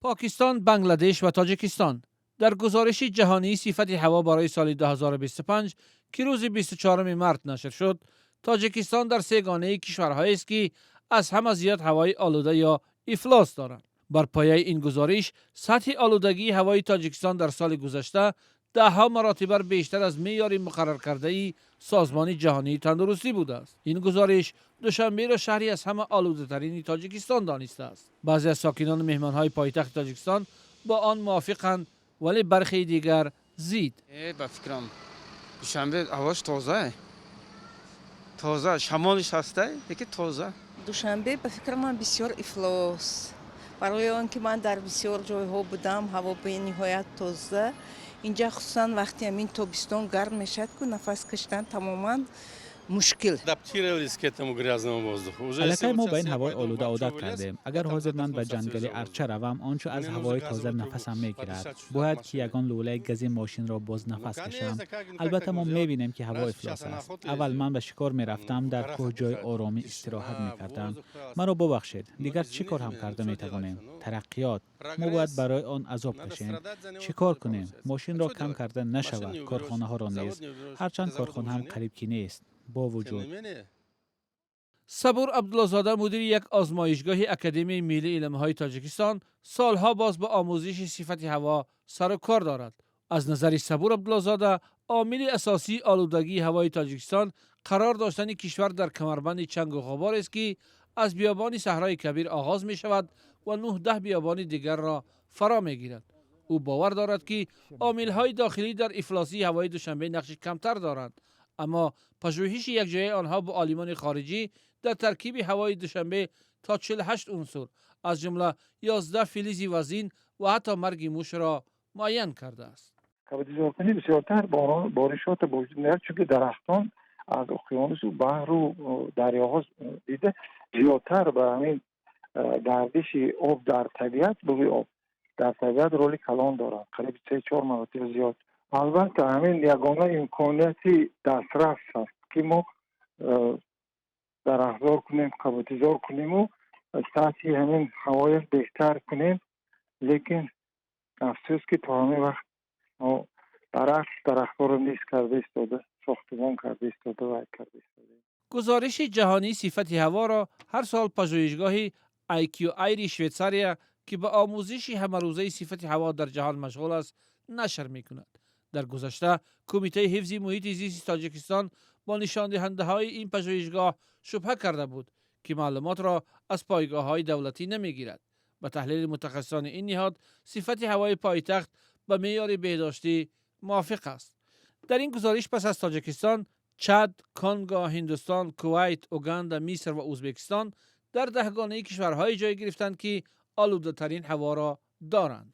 Покистон, Бангладеш ва Тоҷикистон. Дар гузориши ҷаҳонии сифати ҳаво барои соли 2025, ки рӯзи 24 март нашр шуд, Тоҷикистон дар сегонаи кишварҳоест, ки аз ҳама зиёд ҳавои олуда ё ифлос доранд. Бар пояи ин гузориш, сатҳи олудагии ҳавои Тоҷикистон дар соли гузашта даҳҳо маротиба бештар аз меъёри муқарраркардаи Созмони ҷаҳонии тандурустӣ будааст. Ин гузориш Душанберо шаҳри аз ҳама олудатарини Тоҷикистон донистааст. Баъзе аз сокинону меҳмонҳои пойтахти Тоҷикистон бо он мувофиқанд, вале бархеи дигар зид. Ба фикрам, Душанбе ҳавош тоза, тоза, шамолиш ҳастай, лекин тоза. Душанбе, ба фикри ман, бисёр ифлос, барои он ки ман дар бисёр ҷойҳо будам, ҳаво бениҳоят тоза. Инҷа, хусусан вақти ҳамин тобистон гарм мешавад ку, нафас кашидан тамоман мушкил. Аллакай мо ба ин ҳавои олуда одат кардем. Агар ҳозир ман ба ҷангали арча равам, он чо аз ҳавои тоза нафасам мегирад. Бояд ки ягон лӯлаи гази мошинро боз нафас кашам. Албатта, мо мебинем, ки ҳаво ифлос аст. Аввал ман ба шикор мерафтам, дар кӯҳ ҷои оромӣ истироҳат мекардам. Маро бубахшед, дигар чӣ кор ҳам карда метавонем? Тараққиёт, мо бояд барои он азоб кашем. Чӣ кор кунем? Мошинро кам карда нашавад, корхонаҳоро низ, ҳарчанд корхона ҳам қариб ки нест, бо вуҷуд. Сабур Абдуллозода, мудири як озмоишгоҳи Академияи миллии илмҳои Тоҷикистон, солҳо боз ба омӯзиши сифати ҳаво сару кор дорад. Аз назари Сабур Абдуллозода, омили асосии олудагии ҳавои Тоҷикистон қарор доштани кишвар дар камарбанди чангу ғуборест, ки аз биёбони Саҳрои Кабир оғоз мешавад ва 9-10 биёбони дигарро фаро мегирад. Ӯ бовар дорад, ки омилҳои дохилӣ дар ифлосии ҳавои Душанбе нақши камтар доранд, аммо пажӯҳиши якҷояи онҳо бо олимони хориҷӣ дар таркиби ҳавои Душанбе то 48 унсур, аз ҷумла 11 филизи вазин ва ҳатто марги мушро муайян кардааст. Кабудизоркунӣ бисёртар боришота ба вуҷуд меорад, чунки дарахтон аз уқёнусу баҳру дарёҳо дида зиёдтар ба ҳамин гардиши об дар табиат, буғи об дар табиат роли калон дорад, қариб 3-4 маротиба зиёд. Албатта, ҳамин ягона имконияти дастрас аст, ки мо дарахтзор кунем, кабудизор куниму сатҳи ҳамин ҳавоя беҳтар кунем. Лекин афсӯс, ки то ҳамин вақт мо баръакс дарахтҳоро низ карда истода, сохтумон карда истода, вай карда истода. Гузориши ҷаҳонии сифати ҳаворо ҳар сол пажӯҳишгоҳи IQAir Швейтсария, ки ба омӯзиши ҳамарӯзаи сифати ҳаво дар ҷаҳон машғул аст, нашр мекунад. Дар гузашта Кумитаи ҳифзи муҳити зисти Тоҷикистон бо нишондиҳандаҳои ин пажӯҳишгоҳ шубҳа карда буд, ки маълумотро аз пойгоҳҳои давлатӣ намегирад. Ба таҳлили мутахассисони ин ниҳод, сифати ҳавои пойтахт ба меъёри беҳдоштӣ мувофиқ аст. Дар ин гузориш пас аз Тоҷикистон Чад, Конго, Ҳиндустон, Кувайт, Уганда, Миср ва Ӯзбекистон дар даҳгонаи кишварҳое ҷой гирифтанд, ки олудатарин ҳаворо доранд.